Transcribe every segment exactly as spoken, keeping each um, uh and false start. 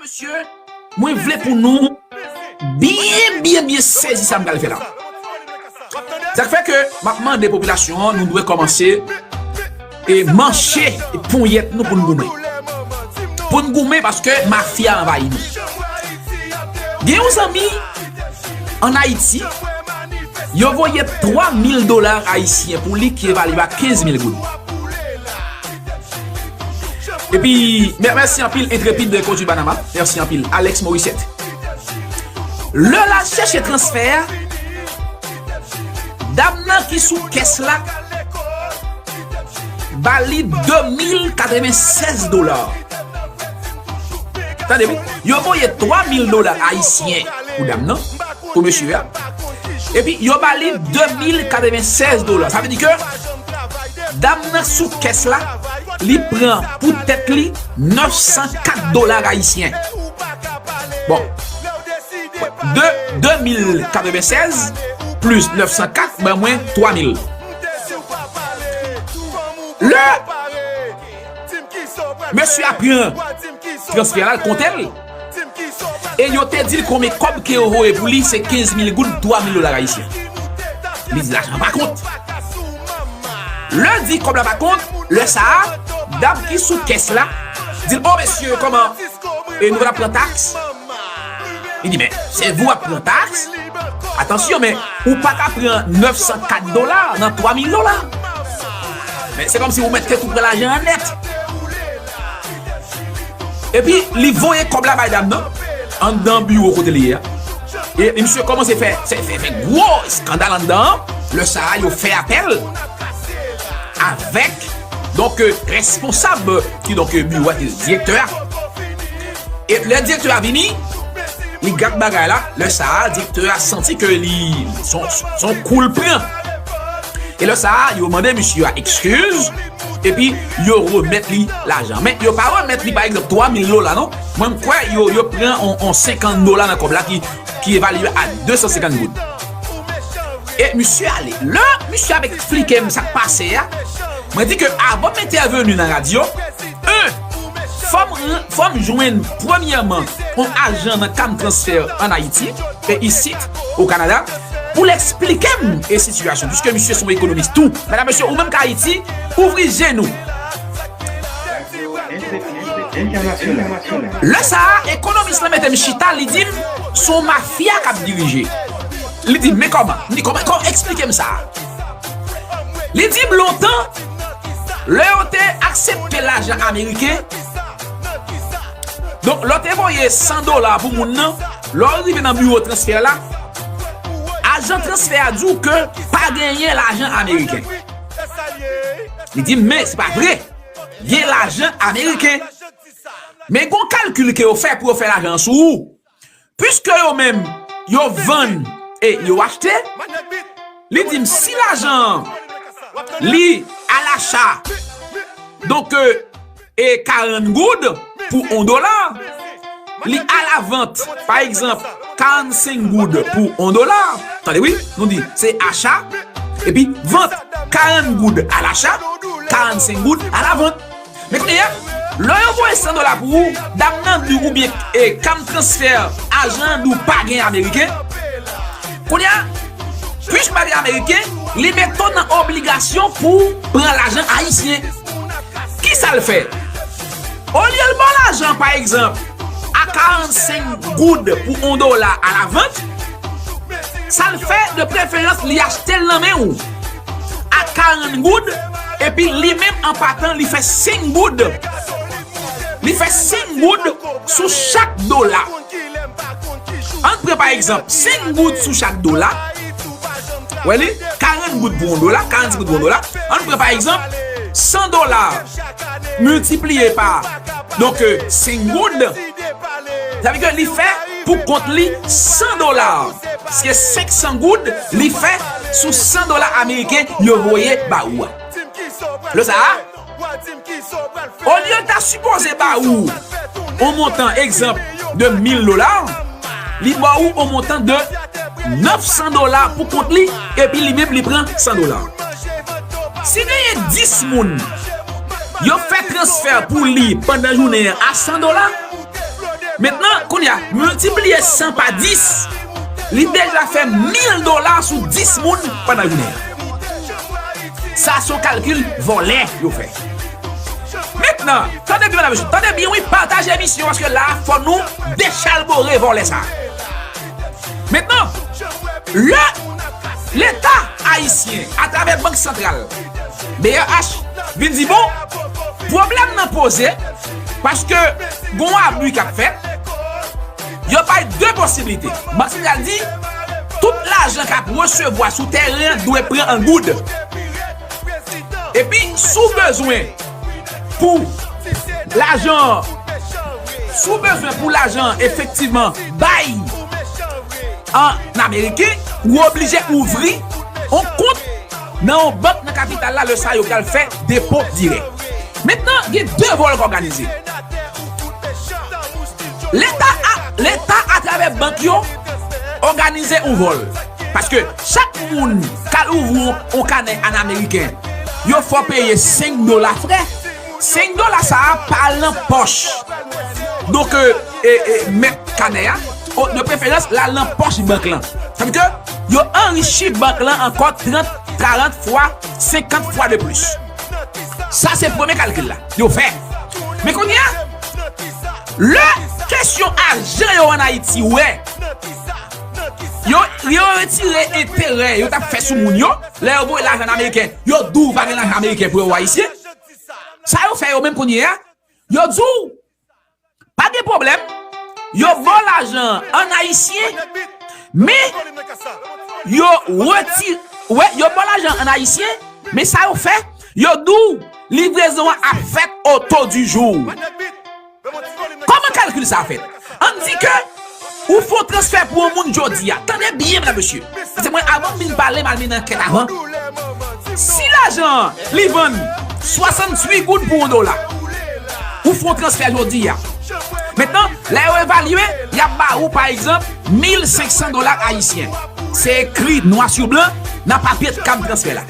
Mesye, mwen vle pou nou byen, byen, byen sezi sa m pral fè la. Sa k fè ke m ap mande popilasyon an, nou dwe kòmanse e manche ponyèt nou pou n goumen. Pou n goumen paske mafya anvayi nou. Gen yon zanmi ann Ayiti, yo voye twa mil dola ayisyen pou li ki evalye a kenz mil goud. Epi, mè- mèsi anpil Intrépide Kozu Panama, mèsi anpil Alex Morissette. Lè l al chèche transfè a, dam nan ki sou kès la ba li de mil katrevennsèz dola. Tande wi, yo voye twa mil dola ayisyen pou dam nan, pou mesye a. Epi yo ba li de mil katrevennsèz dola. Sa vle di ke dam nan sou kès la, li pran pou tèt li nèf san kat dola ayisyen. Bon, de, de mil katrevennsèz plis nèf san kat ban mwen twa mil. Lè mesye a pran transfè la, l konte l. E yo te di l konbyen kòb ke yo voye pou li, se kenz mil goud, twa mil dola ayisyen. Li di lajan pa kont. Lè di kòb la pa kont, lè sa a, dam ki sou kès la di l, "O mesye, kòman? E nou pa t ap pran taks?" Li di, "Men, se vou ap pran taks? Atansyon, men ou pa ka pran nèf san kat dola nan twa mil dola. Men se kòmsi ou mèt tèt ou pran lajan an nèt." Epi, li voye kòb la bay dam nan, anndan biwo kote li ye a. E misye kòmanse fè, fè, fè, fè gwo eskandal anndan an. Lè sa a, yo fè apèl avèk, donk, euh, responsab ki, donk, euh, biwo a, direktè a. E lè direktè a vini, li gad bagay la, lè sa a, direktè a santi ke li, son, son kou l pran. E lè sa a, yo mande misye a ekskiz, epi yo remèt li lajan. Men yo pa remèt li, pa egzanp, twa mil dola, non. Mwen, m kwè yo, yo pran on, on senkant dola nan kòb la ki, ki evalye a de san senkant goud. E misye ale. Lè misye ap eksplike m sa k pase a, mwen di ke avan m entèveni nan radyo, en, fò m, fò m jwenn premyèman on ajan nan Cam Transfer ann Ayiti, e isit, o Kanada, pou l eksplike m e sitiyasyon, piske misye se yon ekonomis tou. Medam, mesye, ou menm k Ayiti, ouvri je nou. Lè sa a, ekonomis lan mete m chita, li di m, se yon mafya k ap dirije. Li di m, men kòman? M di, kòman, kòman, eksplike m sa? Li di m, lontan, lè yo te aksepte lajan ameriken, donk, lè w te voye san dola pou moun nan, lè w rive nan biwo transfè la, ajan transfè a di w ke pa genyen lajan ameriken. Li di m, men se pa vre. Gen lajan ameriken. Men gon kalkil ke yo fè pou yo fè lajan sou ou. Piske yo menm, yo vann e yo achte, li di m si lajan an, li alacha, donk, euh, e karant goud pou on dola, li alavant, pa egzanp, karannsenk goud pou on dola. Tande wi, nou di se acha, epi vant, karant goud alacha, karannsenk goud alavant. Men kounye a, lè yo voye san dola pou ou, dam nan di w oubyen, e, Cam Transfer, ajan an di w pa gen ameriken. Kounye a, piske pa gen ameriken, li mete w nan obligasyon pou w pran lajan ayisyen. Kisa l fè? Olye l ba w lajan, pa egzanp, a karannsenk goud pou on dola alavant, sa l fè, de preferans, li achte l nan men w a karant goud, epi li menm an patan, li fè senk goud. Li fè senk goud sou chak dola. Ann pran pa egzanp, senk goud sou chak dola. Wè li, karant goud pou yon dola, karannsenk goud pou yon dola. Ann pran pa egzanp, san dola miltipliye pa, donk, euh, senk goud. Sa vle di ke li fè pou kont li san dola. Se senk san goud li fè sou san dola ameriken yo voye ba ou a. Lè sa a, olye l ta sipoze ba ou on montan, egzanp, de mil dola, li ba ou on montan de nèf san dola pou kont li, epi li menm li pran san dola. Si genyen dis moun, yo fè transfè pou li pandan jounen an a san dola, Mentnan, kounye a, miltipliye san pa dis, li deja fè mil dola sou dis moun pandan jounen an. Sa se yon kalkil vòlè yo fè. Mentnan, tande byen, medam, mesye, tande byen, wi, pataje emisyon, paske la, fò nou dechalbore vòlè sa. Mentnan, lè Leta ayisyen, atravè Bank Santral, B R H, vin di, bon, pwoblèm nan poze, paske gon abi k ap fèt, yo bay de posiblite. Bank Santral di, tout lajan k ap resevwa sou teren an dwe pran an goud. Epi, si w bezwen pou lajan, si w bezwen pou lajan efektivman bay an ameriken, ou oblije ouvri yon kont nan yon bank nan kapital la, lè sa yo pral fè depo dirèk. Mentnan, gen de vòl k òganize. Leta, a- Leta atravè bank yo òganize yon vòl. Paske chak moun k al ouvri yon, yon kanè an ameriken, yo fè w peye senk dola frè. Senk dola sa a pa al nan pòch. Donk, e, e, e, mèt kanè a, o, de preferans, l al nan pòch bank lan. Sa vle di ke yo anrichi bank lan ankò trant, karant fwa, senkant fwa de plis. Sa se premye kalkil la yo fè. Men kounye a, lè kesyon ajan yo ann Ayiti wè yo, yo retire enterè yo t ap fè sou moun yo, lè yo voye lajan ann ameriken, yo di w pa gen lajan ann ameriken pou yo voye ayisyen. Sa yo fè yo menm kounye a, yo di w, pa gen pwoblèm, yo ba w lajan an ayisyen, men yo retire, wè, yo ba w lajan an ayisyen, men sa yo fè, yo di w livrezon an ap fèt au taux du jour. Kòman kalkil sa a fèt? Ann di ke ou fè yon transfè pou yon moun jodi a. Tande byen, medam, mesye. Se mwen, avan m vin pale, m al vin ankèt avan. Si lajan an, li vann swasanntuit goud pou yon dola, ou fè yon transfè jodi a. Mentnan, lè yo evalye, y ap ba ou, pa egzanp, mil senk san dola ayisyen. Se ekri nwa sou blan nan papye kam transfè la.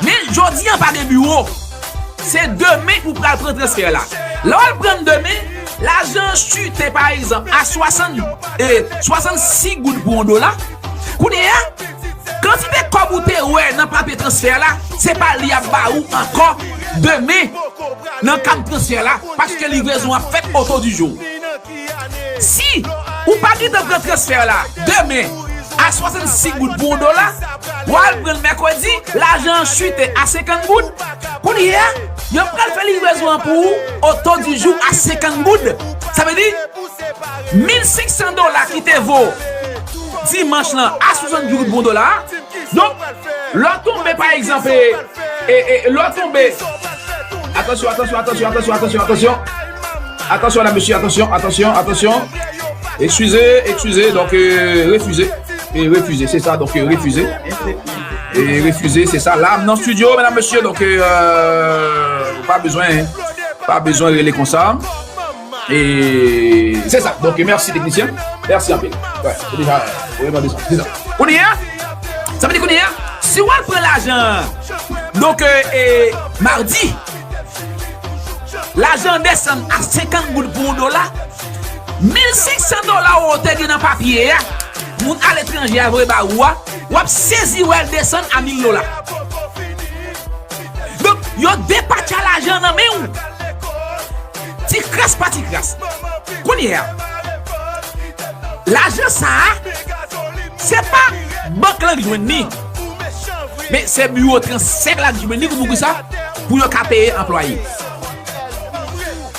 Men jodi a pa gen biwo. Se demen ou pral pran transfè la. Lè w al pran demen, lajan an chite, pa egzanp, a swasant, e, swasannsis goud pou yon dola. Kounye a, kantite kòb ou te wè nan papye transfè la, se pa li y ap ba ou ankò demen nan kam transfè la, paske livrezon ap fèt au taux du jour. Si ou pa gentan pran transfè la demen a swasannsis goud pou yon dola, w al pran l mèkredi, lajan an chite a senkant goud. Kounye a, yo pral fè livrezon an pou ou au taux du jour a senkant goud. Sa vle di, mil senk san dola ki te vo dimanch lan a swasannsis goud pou yon dola. Donk, lè w tonbe, pa egzanp, e, e, e, lè w tonbe. Atansyon, atansyon, atansyon, atansyon, atansyon, atansyon. Atansyon, medam, mesye, atansyon, atansyon, atansyon. Eskize, eskize, donk, e, refize. E refize, se sa, donk, e, refize. E refize, se sa. La, m nan estidyo, medam, mesye, donk, e, pa bezwen, pa bezwen rele konsa. E se sa. Donk, mèsi, teknisyen. Mèsi anpil. Wè, se deja, wè, mande sa. Se sa. Kounye a, sa vle di kounye a, si w al pran lajan, donk, e, e, madi, lajan an desann a senkant goud pou yon dola, mil senk san dola ou te gen nan papye a, moun aletranje a voye ba ou a, w ap sezi wè l desann a mil dola. Donk, yo depatcha lajan nan men w. Ti kras pa ti kras. Kounye a, lajan sa a, se pa bank lan k jwenn li. Men se biwo transfè la k jwenn li, pou ki sa? Pou yo ka peye anplwaye.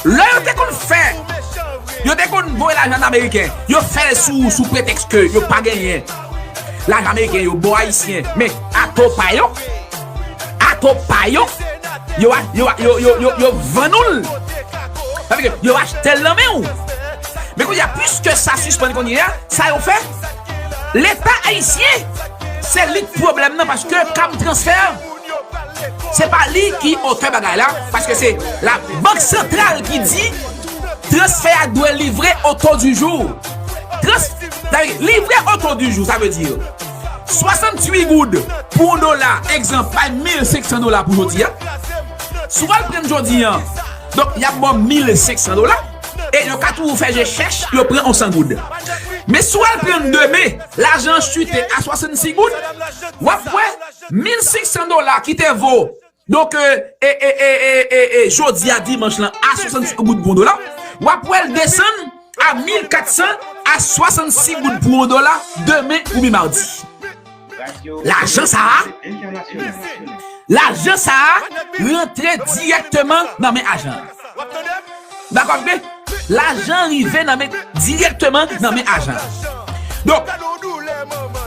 Lè yo te konn fè, yo te konn voye lajan an ameriken, yo fè l sou, sou pretèks ke yo pa genyen lajan ameriken, yo ba w ayisyen, men ato pa yo, ato pa yo, yo a-, yo a-, yo, yo, yo, yo vann ou l. Sa vle di, yo achte l nan men w. Men kounye a, piske sa sispann kounye a, sa yo fè, Leta ayisyen, se li k pwoblèm nan, paske kam transfè, se pa li ki otè bagay la, paske se la Bank Santral ki di transfè a dwe livre au taux du jour. Trans-, sa vle di, livre au taux du jour, sa vle di swasanntuit goud pou yon dola, egzanp, bay mil senk san dola pou jodi a. Si w al pran jodi a, donk, y ap ba w mil senk san dola. E yo ka toujou fè je chèch, yo pran yon san goud. Men si w al pran demen, lajan an chite a swasannsis goud, w ap wè mil senk san dola ki te vo, donk, e, e, e, e, e, e, e, jodi a dimanch lan a swasannsis goud pou yon dola, w ap wè l desann a mil kat san a swasannsis goud pou yon dola demen oubyen madi. Lajan sa a, lajan sa a rantre dirèkteman nan men ajan an. Dakò, men lajan rive nan men, dirèkteman nan men ajan an. Donk,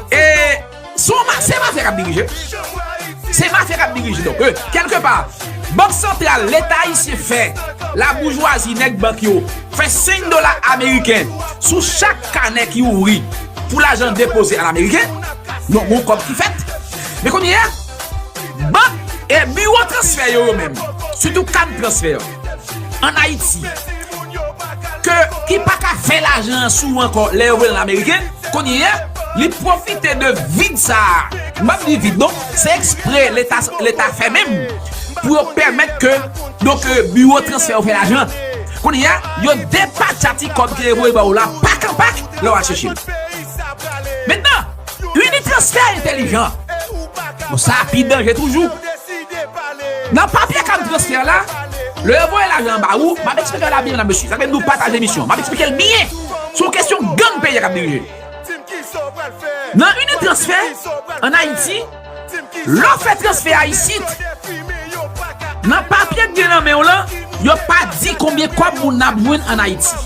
e, se yon ma-, se mafya k ap dirije. Se mafya k ap dirije. Donk, e, kèlkepa, Bank Santral, Leta ayisyen fè, laboujwazi, nèg bank yo, fè senk dola ameriken sou chak kanè ki ouvri pou lajan depoze an ameriken, donk, gon kòb ki fèt. Men kounye a, bank e biwo transfè yo, yo menm, sitou kad transfè an Ayiti, ke, ki pa ka fè lajan an sou ou ankò lè yo voye l an ameriken, kounye a, li pwofite de vid sa a. M p ap di vid, non, se ekspre Leta, Leta fè menm pou yo pèmèt ke, donk, e, biwo transfè yo fè lajan. Kounye a, yo depatcha ti kòb ke yo voye ba ou la, pak an pak, lè w al chèche l. Mentnan, Unitransfer entèlijan. Bon, sa a pi danje toujou. Nan papye kad transfè la, lè yo voye lajan an ba ou, m ap eksplike w la byen, medam, mesye. Sa fè nou pataje emisyon. M ap eksplike l byen. Se yon kesyon gang peyi a k ap dirije. Nan Unitransfer, an Ayiti, lè w fè transfè a isit, nan papye k gen nan men w lan, yo pa di konbyen kòb moun nan ap jwenn an Ayiti.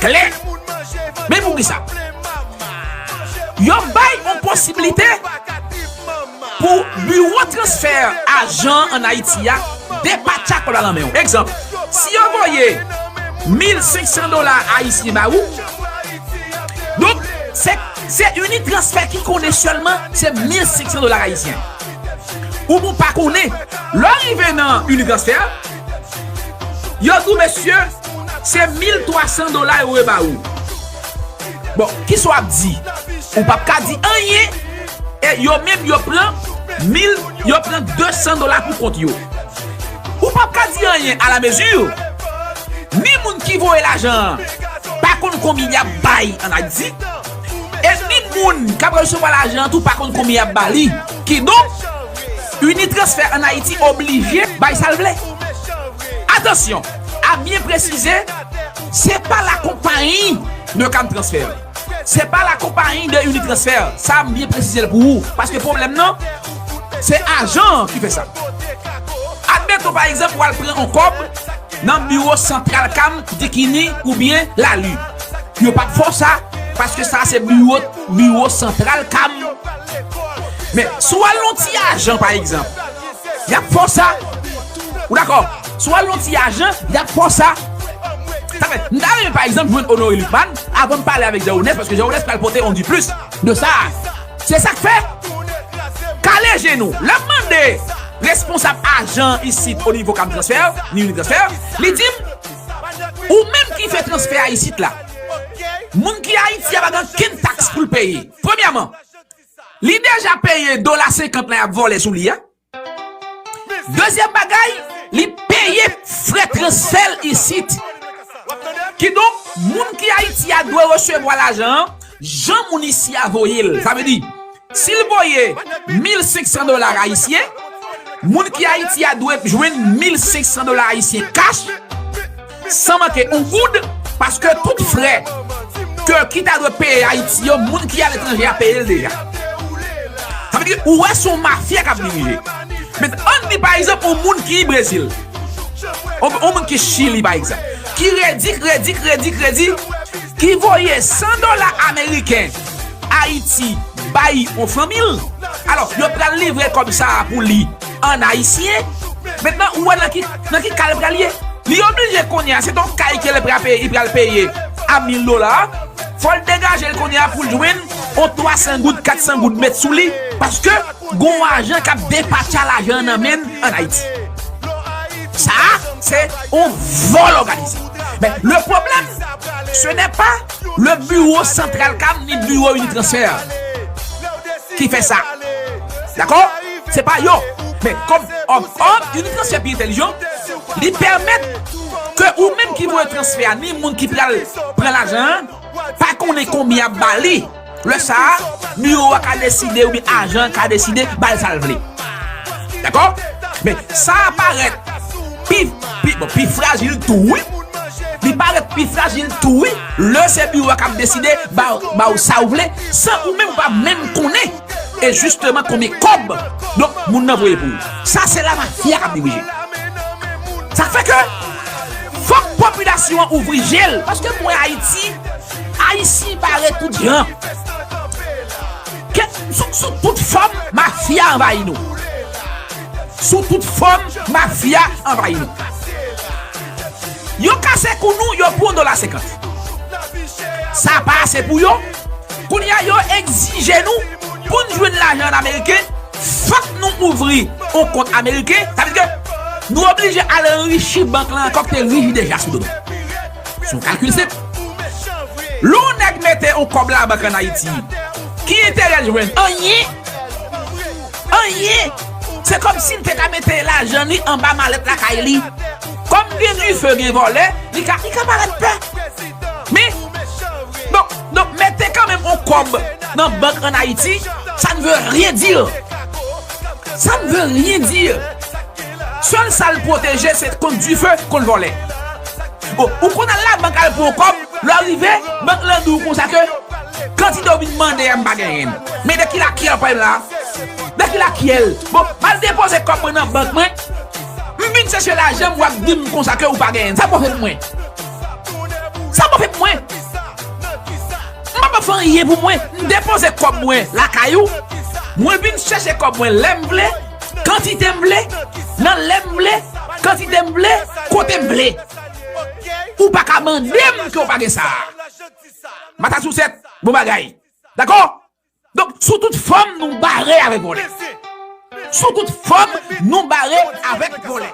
Klè. Men poukisa? Yo bay yon posiblite pou biwo transfè ajan an Ayiti a depatcha kòb la nan men w. Egzanp, si yo voye mil senk san dola ayisyen ba ou, donk, se, se Unitransfer ki konnen sèlman se mil senk san dola ayisyen. Ou bon pa konnen. Lè w rive nan Unitransfer, yo di w, mesye, se mil twa san dola yo voye ba ou. Bon, kisa w ap di? Ou p ap ka di anyen. E yo menm, yo pran mil, yo pran de san dola pou kont yo. Ou p ap ka di anyen, alamezi ni moun ki voye lajan an pa konn konbyen y ap bay an Ayiti, e ni moun k ap resevwa lajan an tou pa konn konbyen y ap ba li. Kidonk, Unitransfer an Ayiti oblije bay sa l vle. Atansyon, a byen presize, se pa lakonpayi de kad transfè. Se pa lakonpayi de Unitransfer. Sa, m byen presize l pou ou. Paske pwoblèm nan, se ajan an ki fè sa. Admeton, pa egzanp, w al pran yon kòb nan biwo santral CAM, Dikini oubyen Lali. Yo p ap fè w sa, paske sa se biwo, biwo santral CAM. Men, si w al nan ti ajan, pa egzanp, y ap fè w sa. Ou dakò? Si w al nan ti ajan, y ap fè w sa. Sa fè, m ta renmen, pa egzanp, jwenn Honoré Lucmane avan m pale avèk Jean Ronest, paske Jean Ronest pral pote yon diplis de sa. Se sa k fè, kale je nou. Lè m mande responsab ajan isit o nivo CAM Transfè, ni Unitransfer, li di m, ou menm ki fè transfè a isit la, moun ki Ayiti a pa gen okenn taks pou l peye. Premyèman, li deja peye dola senkant la y ap vòlè sou li a. Dezyèm bagay, li peye frè transfè l isit. Kidonk, moun ki Ayiti a dwe resevwa lajan an, jan moun isi a voye l. Sa vle di, si l voye mil senk san dola ayisyen, moun ki Ayiti a dwe jwenn mil senk san dola ayisyen kach, san manke yon goud, paske tout frè ke ki ta dwe peye Ayiti yo, moun ki aletranje a peye l deja. Sa vle di, ou wè se yon mafya k ap dirije. Men ann di, pa egzanp, yon moun ki Brezil, yon, yon moun ki Chili, pa egzanp, ki redi, k redi, k redi, k redi, ki voye san dola ameriken Ayiti bay yon fanmi l. Alò, yo pral livre kòb sa a pou li an ayisyen. Mentnan, ou wè nan ki, nan ki ka l pral ye. Li oblije kounye a, se t yon kay ke l pral peye, li pral peye a mil dola. Fò l degaje l kounye a pou l jwenn yon twa san goud, kat san goud met sou li, paske gon ajan k ap depatcha lajan nan men l an Ayiti. Sa a, se yon vòl òganize. Men, le problème, ce n'est pas le bureau central CAM ni bureau Unitransfer ki fè sa. Dakò? Se pa yo. Men kòm, kòm, kòm Unitransfer pi entèlijan, li pèmèt Ke ou menm ki voye transfè a, ni moun ki pral pran lajan an, pa konnen konbyen y ap ba li. Lè sa a, biwo a ka deside oubyen ajan an ka deside ba l sa l vle. Dakò? Men sa a parèt pi, pi, bon, pi frajil tou, wi. Li parèt pi frajil tou, wi. Lè se biwo a k ap deside ba, ba w sa w vle, san ou menm ou pa menm konnen e jisteman konbyen kòb donk moun nan voye pou ou. Sa se la mafya k ap dirije. Sa k fè ke fòk popilasyon an ouvri je l, paske m wè Ayiti, Ayisyen bare tout jan. Ke, sou, sou tout fòm, mafya anvayi nou. Sou tout fòm, mafya anvayi nou. Yo kase kou nou, yo pran dola senkant. Sa pa ase pou yo. Kounye a, yo egzije nou pou n jwenn lajan an ameriken, fòk nou ouvri yon kont ameriken. Sa vle di ke nou oblije al anrichi bank lan ankò ki te richi deja sou do nou. Se yon kalkil senp. Lè yon nèg mete yon kòb labank ann Ayiti, ki enterè l jwenn? Anyen! Anyen! Se kòmsi l te ka mete lajan li anba malèt lakay li. Kòm gen dife, gen vòlè, li ka, li ka parèt pè. Men, donk, donk, mete kanmenm yon kòb nan bank ann Ayiti, ça ne veut rien dire. Ça ne veut rien dire. Sèl sa l pwoteje, se kont dife, kont vòlè. Bon, ou konn al labank al pran yon kòb, lè w rive, bank lan di w konsa ke kantite w vin mande a, m pa genyen l. Men de ki lakyèl w pale la? De ki lakyèl? Bon, m al depoze kòb mwen nan bank mwen, m vin chèche lajan m, w ap di m konsa ke ou pa genyen l. Sa w pral fè pou mwen? Sa w pral fè pou mwen? M pa pral fè anyen pou mwen. M depoze kòb mwen lakay ou. Mwen vin chèche kòb mwen lè m vle, kantite m vle, nan lè m vle, kantite m vle, kote m vle. Ou pa ka mande m ke w pa gen sa. Matasousèt, bon bagay. Dakò? Donk, sou tout fòm, nou bare avèk vòlè. Sou tout fòm, nou bare avèk vòlè.